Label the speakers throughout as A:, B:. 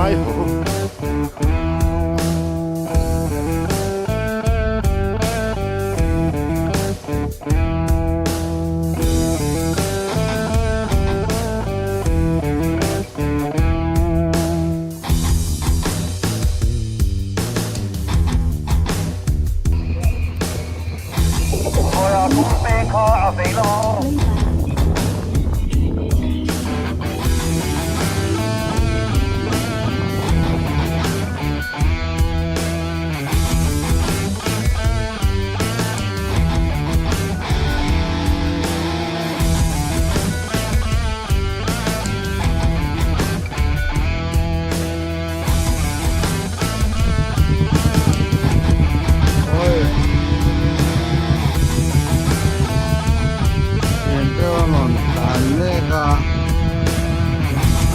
A: Ngai ho.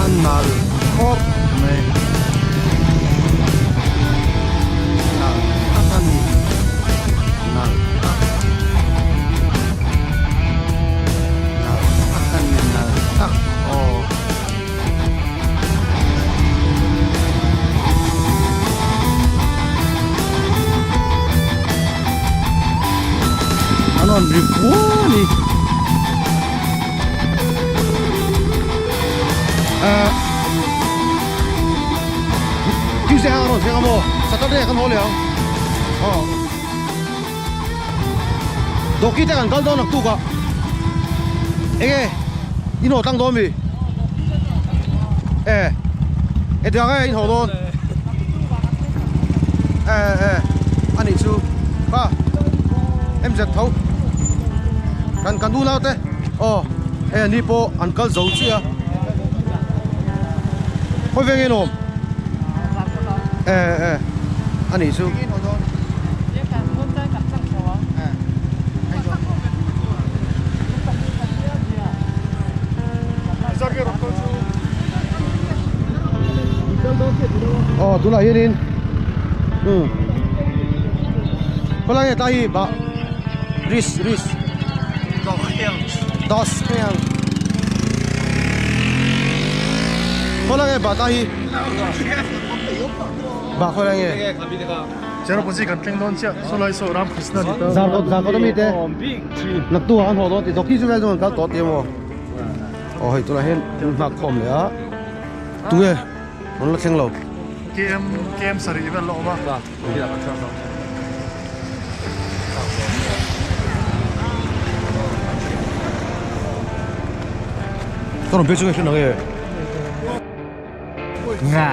A: A nalh khawp mai nalh tak a ni nalh tak nalh tak a ni nalh tak aw. An rawn ri fua a ni. Tuesday khan a rawn thleng a maw? Saturday kan haw leh ang. Aw. Dawki te kan kal dawn naktuk ah. Enge in haw tlang dawn mi? E. E tiang e in haw dawn. E e ani chu kha MZ tho. Kan kan unau te. Aw hei ani pawh an kal zo chiah a. Khawi veng in awm? E e ani chu. Aw tunah hianin umm khawlai nge tlai hi bah ris ris dos heng khawlai nge bah tlai hi bah khawlai nge.
B: Cherrapunji kan thleng dawn chiah saw lai saw Ramkrishna ni ta.
A: Zarkawt zarkawt ami te naktu ah an haw dawn tih Doki chu vel chu an kal tawh tih emaw aw hei tunah hian an nghak khawm leh a tunge an la thleng lo.
B: KM KM sarih vel la awm a.
A: Ka rawn phei chu nge hre nang e.
C: Nga.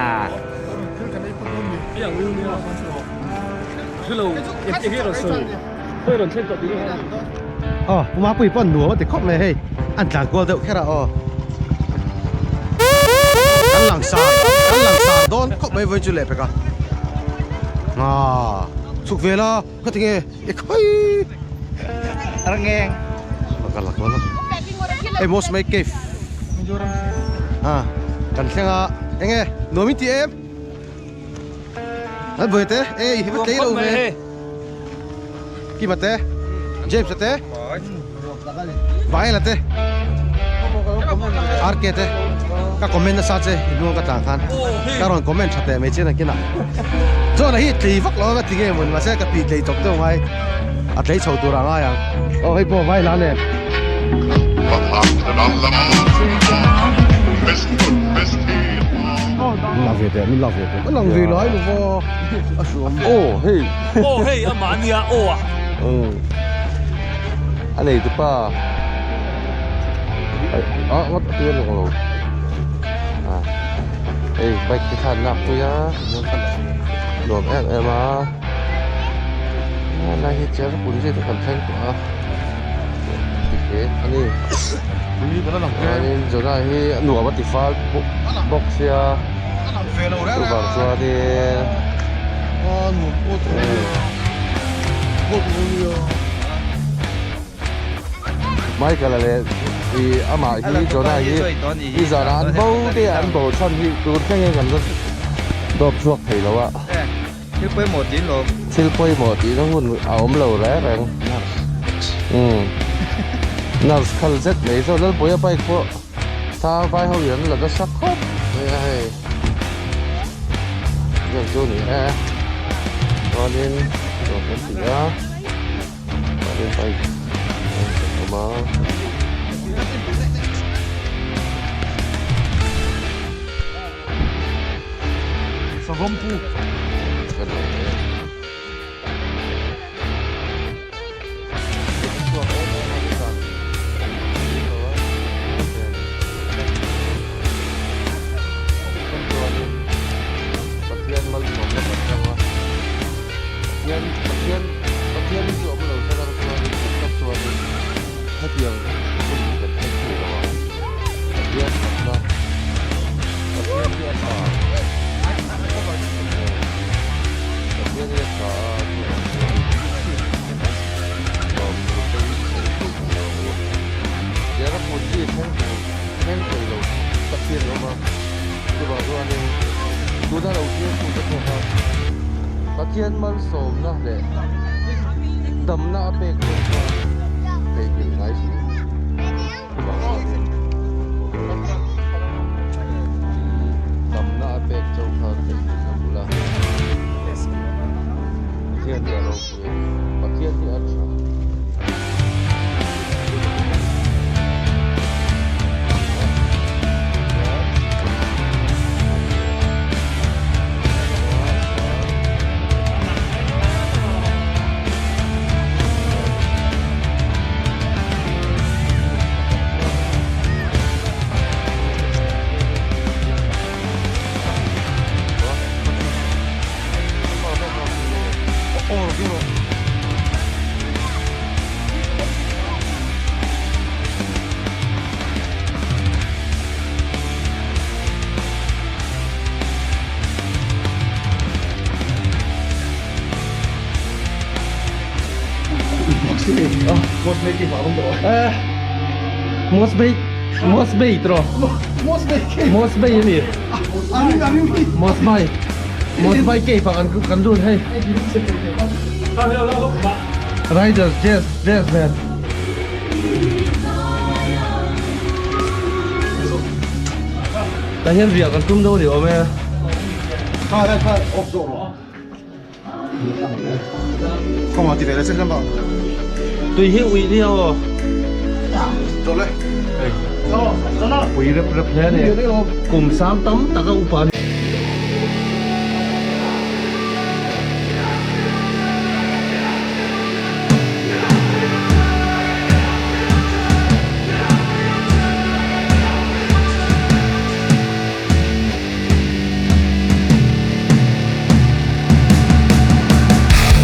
A: Aw Puma pui pawn nuam a ti khawp mai hei an tlan kual deuh kher a aw kan lang sar kan lang sar dawn khawp mai vawi chu leh pek a nga chhuk ve la ka ti nge e khawi
C: Rangeng
A: ka la kual a hei Mosmei cave a kan thleng a enge nuam in ti em An buai te ei hi va tlei lo ve Kima te James te Vaila te RK te ka comment nasa che i hnung ka tlang khan ka rawn comment tha teh mai che nakinah John a hi tlei vak lo a ka ti nge maw ni mahse ka pi tlei chawp deuh ngai a tlei chho tur a ngai ang aw hei pawh Vaila nen. Min lak ve teh, min lak ve teh. Ka lang ve lai lo va, a hruam.
D: Aw hei.
E: Aw hei a mahnia aw a.
D: Umm. A nei tu pa. A ngawt a tuar lo. A hei bike te khan lak pui a nuam em em a. Lai hi Cherrapunji te kan thleng tawh a. Ti a ni. Chuanin Jonah hi a nuam a ti fal bawk sia chuvang chuanin Michael-a leh ih amah hi Jonah hi i zanah an bo te an bo chhan hi tur thlengin kan la dawp chhuak thei lo a.
C: Thil pawimawh tih lawm.
D: Thil pawimawh tihna hun a awm lo reng reng. Umm. Nurse khal zet mai chu Lalpuia bike pawh thla vai ho in an la nasa khawp mai a hei. Vel chu ni e chuanin nuam kan ti a chuanin bike a awm a.
B: Savawm pu.
D: Ka nuam e. Pathian malsawmna kan chang a, Pathian Pathian Pathian hi chu awm lo se lang chuanin dik tak chuanin hetiang hun hi kan thleng thei lo ang. Pathian thatna Pathian hi a tha Pathian hi a tha a chuvang chuanin lawmtu te hi sawi thei tur lo ang u. Tianga punji thleng tur thleng thei lo tak hi a ni awm a, chuvang chuanin tuna lo thlir tute pawh kha Pathian malsawmna leh damna a pek dawn chuan theihnghilh ngai si. Chuvang chuanin damna a pek chauh kha theihnghilh a bul a, Pathian hi a ropui a ni, Pathian hi a tha.
A: Mosbay tro. Mosbay ani. Mosbay. Mosbay cave ah kan lut hei. Riders jazz jazz man. Tah hian riah kan tum dawn ni awm e. Tui hi ui nia aw. Pui rep rep hle a ni. Kum sang tam tak a upa a ni.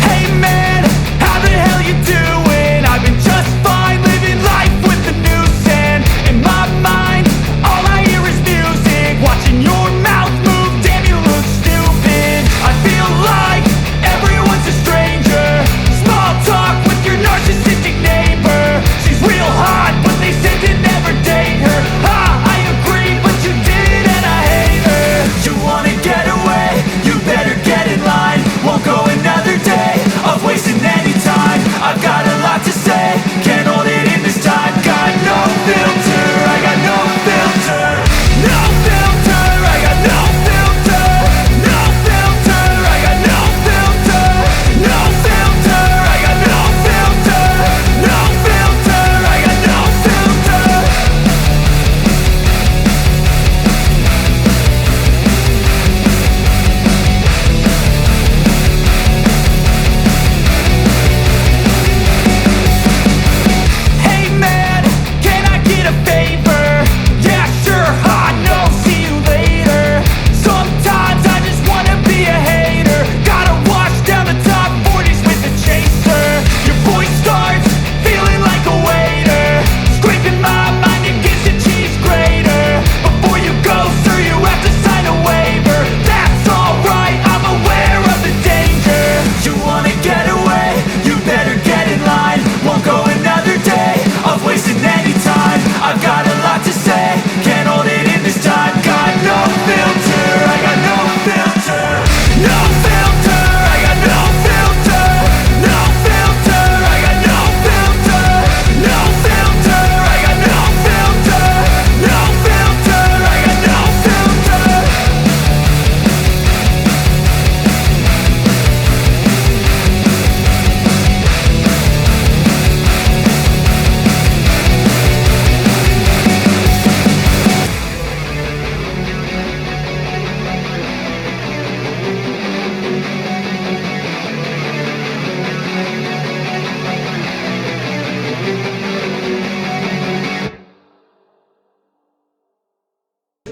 F: Hey man, how the hell you doing? I've been just fine, living life with the noose and in my mind, all I hear is music. Watching your mouth.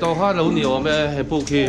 D: tawh kha lo ni awm e he puk hi.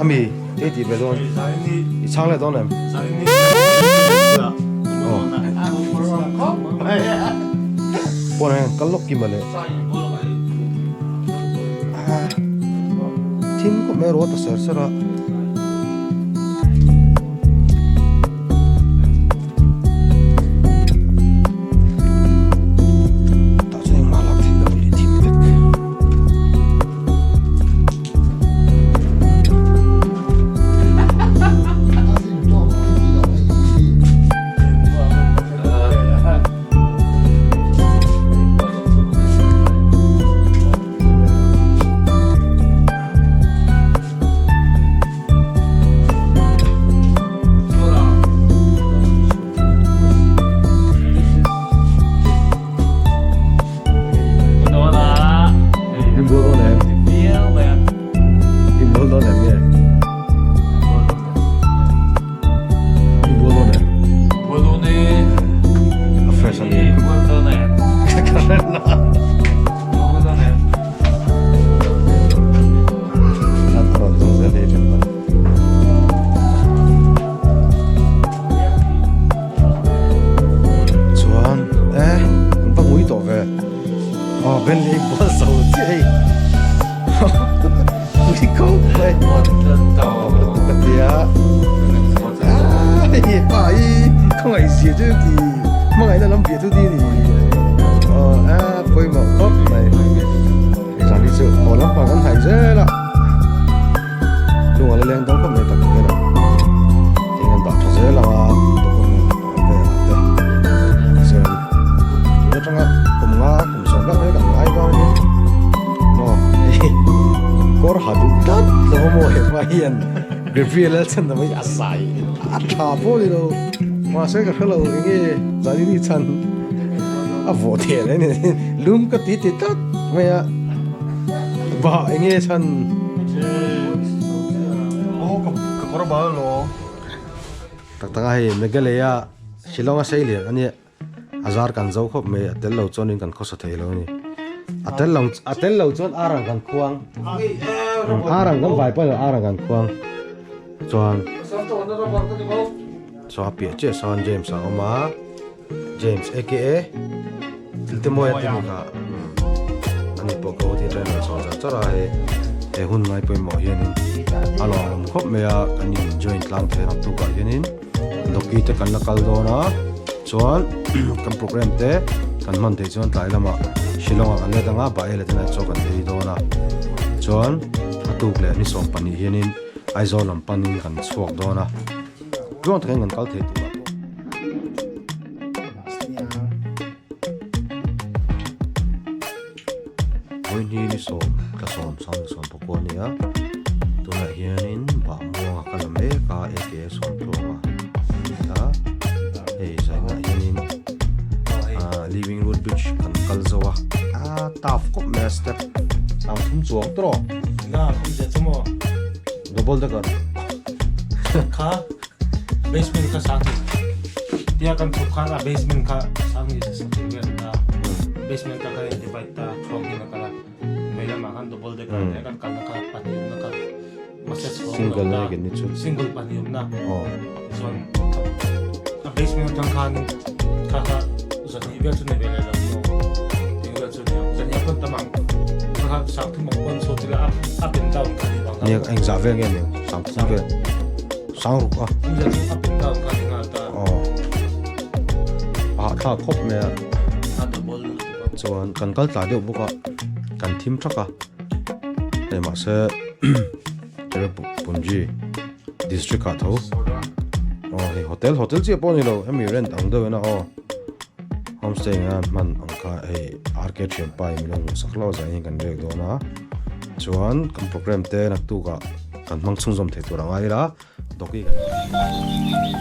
A: Ami ei tih ve dawn i chhang leh dawn em? Pawn hian kal lawk kim ale thim khawp mai ruat a ser ser a. Tah chuan engmah lak theih loh leh thim vek. Pa hi khawngaih zia chu ti hmangaihna lam bia chu ti ni aw a pawimawh khawp mai hei zan hi chu haw lampang kan hnaih zel a chungah la leng dawn khawp mai tak hian a eng an dah tha zel ang a document ang velah te chuan tun atanga kum nga kum sawm vek mai kan ngai dawn a ni maw hei kawr ha duh tlat lo maw hepa hian Gabriel a chhan mai a zai a tha pawh ni lo mahse ka hrelo enge zai ni chhan a vawh theh le ni lum ka ti ti tlat mai a ba enge chhan
B: Oh ka ka kawr bal lo.
A: Tak tak a hei Meghalaya Shillong a sei lian a nia a zar kan zo khawp mai a tel lo chuan in kan khawsa thei lo a ni a tel lo a tel lo chuan arang kan khuang arang kan vai pawh arang kan khuang chuan saw a piah chiah sawn James a awm a James aka thil te mawi a ti ni kha ani pawh ka uti train rawn chhuah char char a hei he hun ngai pawimawh hianin a lawmawm khawp mai a kan in join tlang thei ang tukah hianin. Doki te kan la kal dawn a chuan kan program te kan hman theih chuan tlai lamah Shillong ah kan let anga Bae leh ten chaw kan ei dawn a chuan a tuk leh ni 12 hianin Aizawl lam panin kan chhuak dawn a tluang takin kan kal thei tur a. Vawiin hi ni sawm tla sawm sang ni sawm pakua a ni a tunah hianin bah muanga ka la mek a aka sawmtluanga a ni a hei zainah hianin ah living root bridge kan kal zo a a tough khawp mai a step sang thum chuang tawh double decker
E: kha basement kha sang hi tia kan thuk khan a basement kha sang hi sa thei vel ta basement ka kan divide ta thong hin akala mei lama khan double decker te kan kalna kha pahnih awmna kha mahse chhawng
A: single na ken ni chu
E: single pahnih awmna
A: oh
E: chuan a basement atang khan kha kha zahnih vel chu nei ve leh lo maw ting vel chu nia zahnih a pawn tam ang kha kha sang thum ang pawn chho chila up and down kha ni bang
A: nia eng zah vel nge ni sang thum vel sang ruk a
E: up and down kha ni nghal ta
A: oh a hahthlak khawp mai a
E: a double
A: chuan kan kal tla deuh bawk a kan thim thak a hei mahse Cherrapunji district ah tho aw hei hotel hotel chiah pawh a ni lo hemi rent ang deuh in a aw homestay anga hman ang kha hei RK thianpa in min lo hmuh sak hlauh zah hian kan riak dawn a chuan kan program te naktuk ah kan hmang chhunzawm thei tur a ngai ila dawki kan.